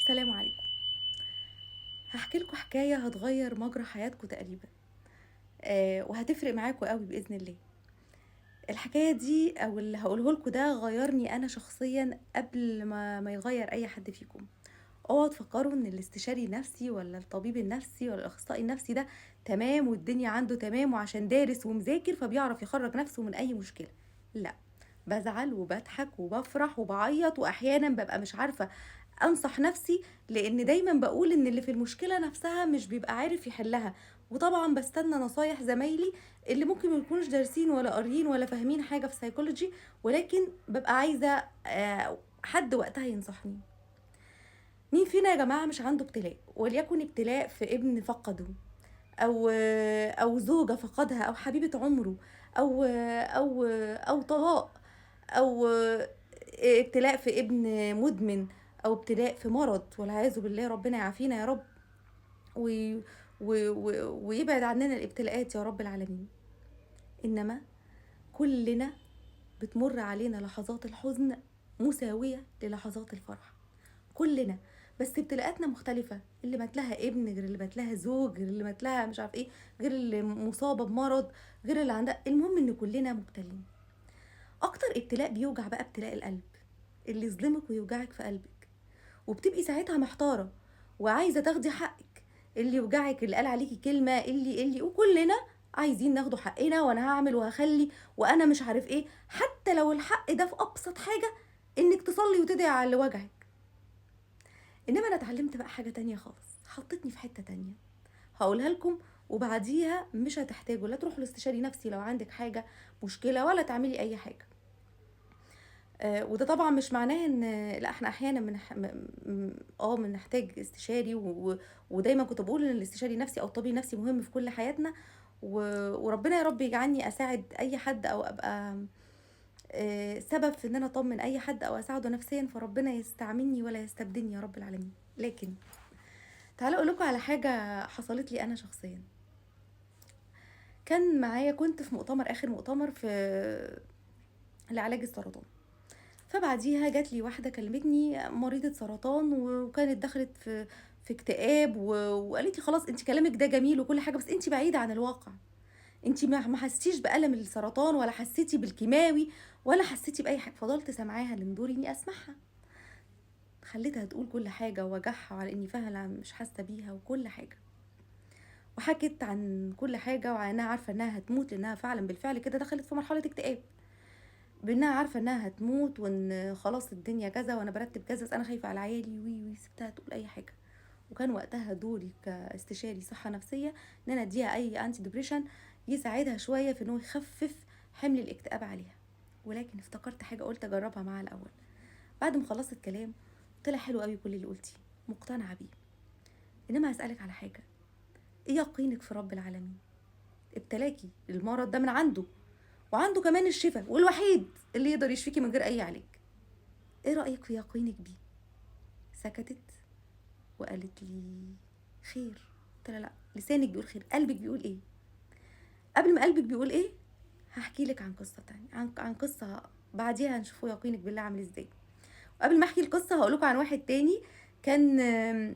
السلام عليكم. هحكي لكم حكاية هتغير مجرى حياتكم تقريبا، وهتفرق معاكم قوي بإذن الله. الحكاية دي أو اللي هقوله لكم ده غيرني أنا شخصيا قبل ما يغير أي حد فيكم. اوعوا تفكروا ان الاستشاري النفسي ولا الطبيب النفسي ولا الاخصائي النفسي ده تمام والدنيا عنده تمام وعشان دارس ومذاكر فبيعرف يخرج نفسه من اي مشكلة. لا، بزعل وبضحك وبفرح وبعيط، واحيانا ببقى مش عارفة انصح نفسي، لان دايما بقول ان اللي في المشكلة نفسها مش بيبقى عارف يحلها. وطبعا بستنى نصايح زمايلي اللي ممكن ما يكونوش دارسين ولا قاريين ولا فاهمين حاجة في سايكولوجي، ولكن ببقى عايزة حد وقتها ينصحني. مين فينا يا جماعة مش عنده ابتلاء؟ وليكن ابتلاء في ابن فقده، أو زوجة فقدها، أو حبيبة عمره، أو طلاق، أو ابتلاء في ابن مدمن، أو ابتلاء في مرض والعياذ بالله. ربنا يعافينا يا رب ويبعد عننا الابتلاءات يا رب العالمين. إنما كلنا بتمر علينا لحظات الحزن مساوية للحظات الفرح، كلنا، بس ابتلاءاتنا مختلفة. اللي مات لها ابن غير اللي مات لها زوج، غير اللي مات لها مش عارف ايه، غير اللي مصابة بمرض، غير اللي عندها. المهم ان كلنا مبتلين. اكتر ابتلاء بيوجع بقى ابتلاء القلب، اللي يظلمك ويوجعك في قلبك، وبتبقي ساعتها محتارة وعايزة تاخدي حقك. اللي يوجعك، اللي قال عليكي كلمة، اللي وكلنا عايزين ناخده حقنا، وانا هعمل وهخلي وانا مش عارف ايه، حتى لو الحق ده في ابسط حاجة انك تصلي وتدعي على اللي وجعك. انما انا اتعلمت بقى حاجة تانية خالص، حطتني في حتة تانية هقولها لكم، وبعديها مش هتحتاجوا لا تروحوا لاستشاري نفسي لو عندك حاجة مشكلة، ولا تعملي اي حاجة. وده طبعا مش معناه ان لا، احنا احيانا بنحتاج استشاري، ودايما كنت بقول ان الاستشاري النفسي او الطبيب النفسي مهم في كل حياتنا، وربنا يا رب يجعلني اساعد اي حد او ابقى سبب في ان انا اطمن اي حد او اساعده نفسيا، فربنا يستعملني ولا يستبدلني يا رب العالمين. لكن تعالوا اقول لكم على حاجة حصلت لي انا شخصيا. كان معايا، كنت في مؤتمر، اخر مؤتمر في لعلاج السرطان، فبعديها جات لي واحدة كلمتني مريضه سرطان، وكانت دخلت في اكتئاب، وقالت لي خلاص انت كلامك ده جميل وكل حاجة، بس انت بعيدة عن الواقع، انت ما حسيتيش بألم السرطان، ولا حسيتي بالكيماوي، ولا حسيتي بأي حاجة. فضلت سامعاها لان دوري اني اسمعها، خليتها تقول كل حاجة ووجعها، وعلى اني فعلا مش حاسه بيها وكل حاجة، وحكت عن كل حاجة، وعن انها عارفه انها هتموت، لانها فعلا بالفعل كده دخلت في مرحلة اكتئاب، بانها عارفه انها هتموت، وان خلاص الدنيا كذا، وانا برتب كذا، بس انا خايفة على عيالي، وي وي. سبتها تقول اي حاجة. وكان وقتها دوري كاستشاري صحة نفسية ان انا اديها اي anti depression يساعدها شوية في انه يخفف حمل الاكتئاب عليها. ولكن افتكرت حاجة قلت اجربها معاها الاول. بعد ما خلصت الكلام طلع حلو قوي كل اللي قلتيه، مقتنعة بيه، انما هسالك على حاجة: ايه يقينك في رب العالمين؟ ابتلاكي المرض ده من عنده، وعنده كمان الشفاء، والوحيد اللي يقدر يشفيكي من غير اي علاج. ايه رايك في يقينك بيه؟ سكتت وقالت لي خير. قلت لها لا، لسانك بيقول خير، قلبك بيقول ايه؟ قبل ما قلبك بيقول ايه هحكي لك عن قصة تانية، عن قصة بعديها هنشوفوا يقينك بالله عامل ازاي. وقبل ما احكي القصة هقول لكم عن واحد تاني كان،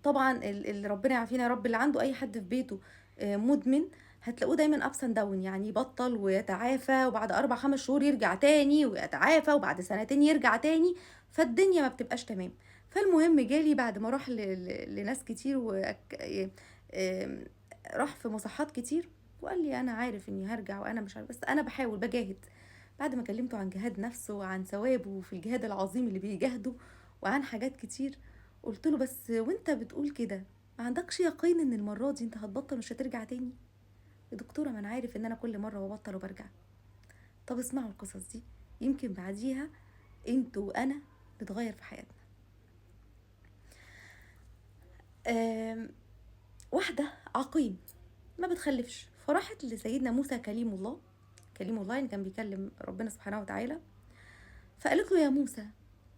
طبعا اللي ربنا يعافينا يا رب، اللي عنده اي حد في بيته مدمن هتلاقوه دايما ups and down، يعني يبطل ويتعافى، وبعد 4-5 شهور يرجع تاني ويتعافى، وبعد سنتين يرجع تاني، فالدنيا ما بتبقاش تمام. فالمهم جالي بعد ما راح لناس كتير راح في مصحات كتير، وقال لي انا عارف اني هرجع وانا مش عارف، بس انا بحاول بجاهد. بعد ما كلمته عن جهاد نفسه وعن ثوابه في الجهاد العظيم اللي بيجاهده وعن حاجات كتير، قلت له بس وانت بتقول كده ما عندكش يقين ان المرة دي انت هتبطل مش هترجع تاني؟ يا دكتورة ما انا عارف ان انا كل مرة ببطل وبرجع. طب اسمعوا القصص دي، يمكن بعديها انتوا وانا نتغير في حياتنا. واحدة عقيم ما بتخلفش، فراحت لسيدنا موسى كليم الله، كليم الله يعني كان بيكلم ربنا سبحانه وتعالى، فقالت له يا موسى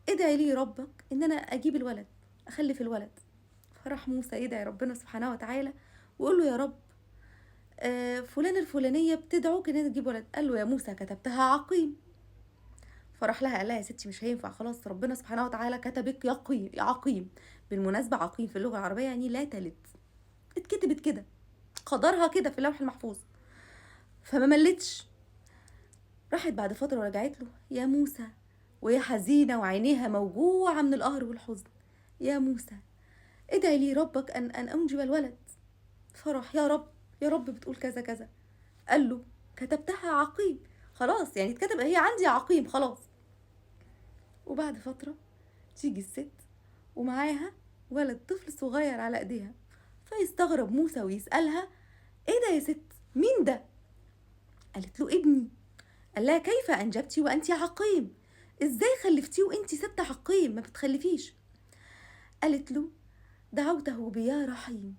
ادعي لي ربك ان انا اجيب الولد، اخلف الولد. فراح موسى يدعي ربنا سبحانه وتعالى ويقول له يا رب، فلان الفلانية بتدعوك ان انت تجيب ولد. قال له يا موسى كتبتها عقيم. فراح لها قال لها يا ستي مش هينفع، خلاص ربنا سبحانه وتعالى كتبك عقيم. بالمناسبة عقيم في اللغة العربية يعني لا تلد، اتكتبت كده، قدرها كده في اللوح المحفوظ. فما ملتش، راحت بعد فترة ورجعت له، يا موسى، وهي حزينة وعينيها موجوعة من القهر والحزن، يا موسى ادعي لي ربك أن أنجب الولد. فراح يا رب يا رب بتقول كذا كذا. قال له كتبتها عقيم، خلاص يعني اتكتب هي عندي عقيم خلاص. وبعد فترة تيجي الست ومعاها ولد طفل صغير على ايديها، فيستغرب موسى ويسألها ايه ده يا ست، مين ده؟ قالت له ابني. قال لها كيف أنجبتي وأنت عقيم؟ ازاي خلفتيه وانت ست عقيم ما بتخلفيش؟ قالت له دعوته بيا رحيم،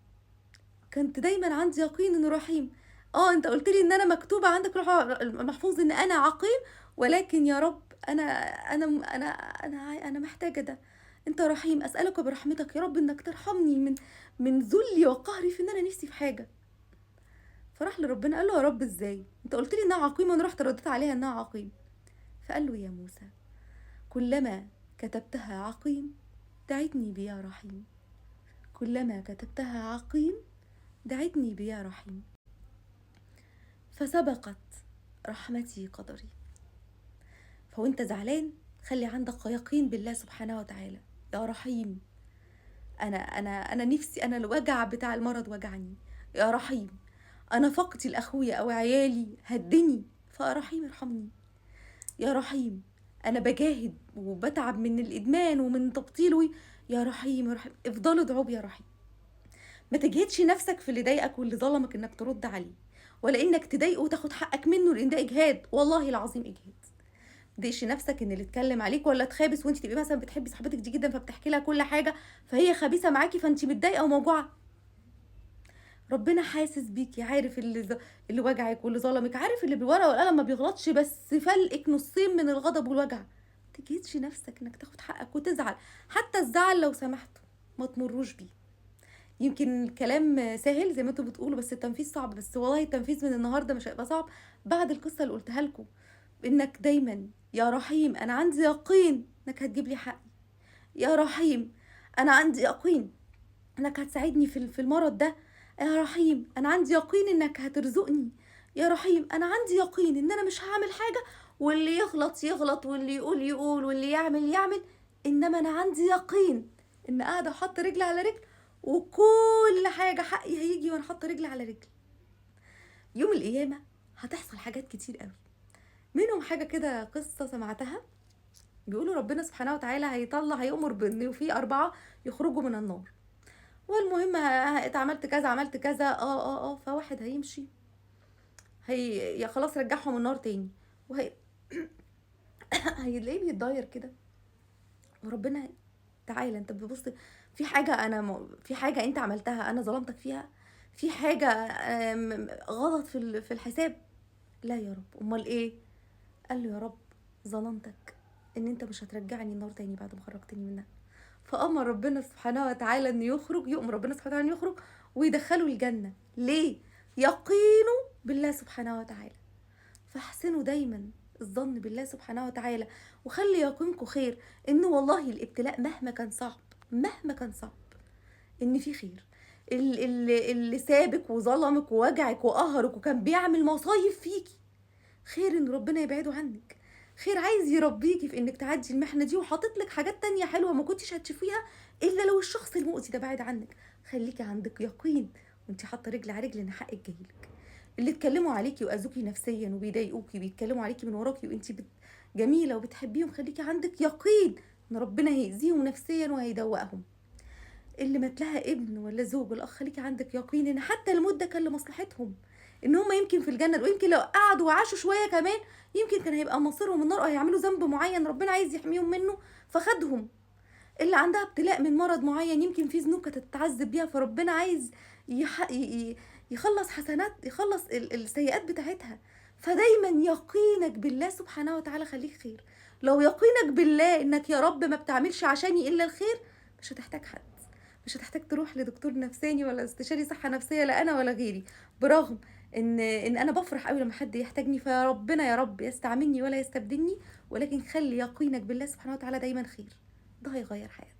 كنت دايما عندي يقين انه رحيم. انت قلت لي ان انا مكتوبة عندك روح المحفوظ ان انا عقيم، ولكن يا رب انا انا انا انا انا محتاجه ده، انت رحيم، اسالك برحمتك يا رب انك ترحمني من ذلي وقهري في ان انا نفسي في حاجة. فراح لربنا قال له يا رب ازاي انت قلت لي انها عقيم وانا رحت رديت عليها انها عقيم؟ فقال له يا موسى كلما كتبتها عقيم دعتني بيا رحيم، كلما كتبتها عقيم دعتني بيا رحيم، فسبقت رحمتي قدري. فوانت زعلان خلي عندك يقين بالله سبحانه وتعالى، يا رحيم انا انا انا نفسي، انا الوجع بتاع المرض وجعني، يا رحيم انا فقدي لاخويا او عيالي هدني، فرحيم ارحمني، يا رحيم انا بجاهد وبتعب من الادمان ومن تبطيله، يا رحيم يا رحيم. افضلوا ادعوا يا رحيم، ما تجهدش نفسك في اللي ضايقك واللي ظلمك انك ترد عليه، ولا انك تضايقه وتاخد حقك منه، لان ده اجهاد، والله العظيم اجهاد. ما تضايقش نفسك ان اللي اتكلم عليك ولا تخابس، وانت تبقي مثلا بتحبي صاحبتك دي جدا فبتحكي لها كل حاجة فهي خبيثة معاكي فانت متضايقة وموجوعه. ربنا حاسس بيكي، عارف اللي وجعك واللي ظلمك، عارف اللي بالورقة والقلم ما بيغلطش، بس فلقك نصين من الغضب والوجع. ما تجهدش نفسك انك تاخد حقك وتزعل، حتى الزعل لو سمحتوا ما تمروش بيه. يمكن الكلام سهل زي ما انتوا بتقولوا بس التنفيذ صعب، بس والله التنفيذ من النهارده مش هيبقى صعب بعد القصة اللي قلتها لكم، انك دايما يا رحيم انا عندي يقين انك هتجيب لي حقي، يا رحيم انا عندي يقين انك هتساعدني في المرض ده، يا رحيم انا عندي يقين انك هترزقني، يا رحيم انا عندي يقين ان انا مش هعمل حاجة واللي يغلط يغلط واللي يقول يقول واللي يعمل يعمل، انما انا عندي يقين ان قاعدة احط رجل على رجل وكل حاجة حقي هيجي وانا حاطه رجل على رجل. يوم القيامة هتحصل حاجات كتير قوي، منهم حاجة كده قصة سمعتها، بيقولوا ربنا سبحانه وتعالى هيطلع هيأمر بان في 4 يخرجوا من النار، والمهم اتعملت كذا عملت كذا فواحد هيمشي هي يا خلاص رجعهم النار تاني، وهي هيلاقيه بيتضاير كده، وربنا تعالى انت بتبص في حاجة انا في حاجة انت عملتها انا ظلمتك فيها، في حاجة غلط في الحساب. لا يا رب، امال ايه؟ قال له يا رب ظلمتك ان انت مش هترجعني النار تاني بعد ما خرجتني منها. فامر ربنا سبحانه وتعالى ان يخرج، يؤمر ربنا سبحانه وتعالى ان يخرج ويدخله الجنة. ليه؟ يقينه بالله سبحانه وتعالى. فاحسنوا دايما الظن بالله سبحانه وتعالى، وخلي يقينكم خير انه والله الابتلاء مهما كان صعب، مهما كان صعب، ان في خير. اللي سابك وظلمك ووجعك وقهرك وكان بيعمل مصايب فيكي، خير ان ربنا يبعده عنك، خير عايز يربيكي في انك تعدي المحنة دي، وحاطط لك حاجات تانية حلوة ما كنتش هتشوفيها الا لو الشخص المؤذي ده بعد عنك. خليكي عندك يقين وانت حاطه رجل على رجل ان حقك جايلك. اللي اتكلموا عليكي واذوكي نفسيا وبيضايقوكي بيتكلموا عليكي من وراكي وانت جميلة وبتحبيهم، خليكي عندك يقين ان ربنا هيأذيهم نفسيا وهيدوقهم. اللي مات لها ابن ولا زوج ولا اخ، خليكي عندك يقين ان حتى الموت ده كان لمصلحتهم، ان هم يمكن في الجنة، ويمكن لو قعدوا وعاشوا شوية كمان يمكن كان هيبقى مصيرهم النار، او هيعملوا ذنب معين ربنا عايز يحميهم منه فخدهم. اللي عندها ابتلاء من مرض معين يمكن في ذنوب كانت تتعذب بيها، فربنا عايز يخلص حسنات، يخلص السيئات بتاعتها. فدايما يقينك بالله سبحانه وتعالى خليك خير. لو يقينك بالله انك يا رب ما بتعملش عشاني الا الخير، مش هتحتاج حد، مش هتحتاج تروح لدكتور نفساني ولا استشاري صحة نفسية، لا انا ولا غيري. برغم ان انا بفرح قوي لما حد يحتاجني، فيا ربنا يا رب يستعملني ولا يستبدلني، ولكن خلي يقينك بالله سبحانه وتعالى دايما خير، ده هيغير حياتك.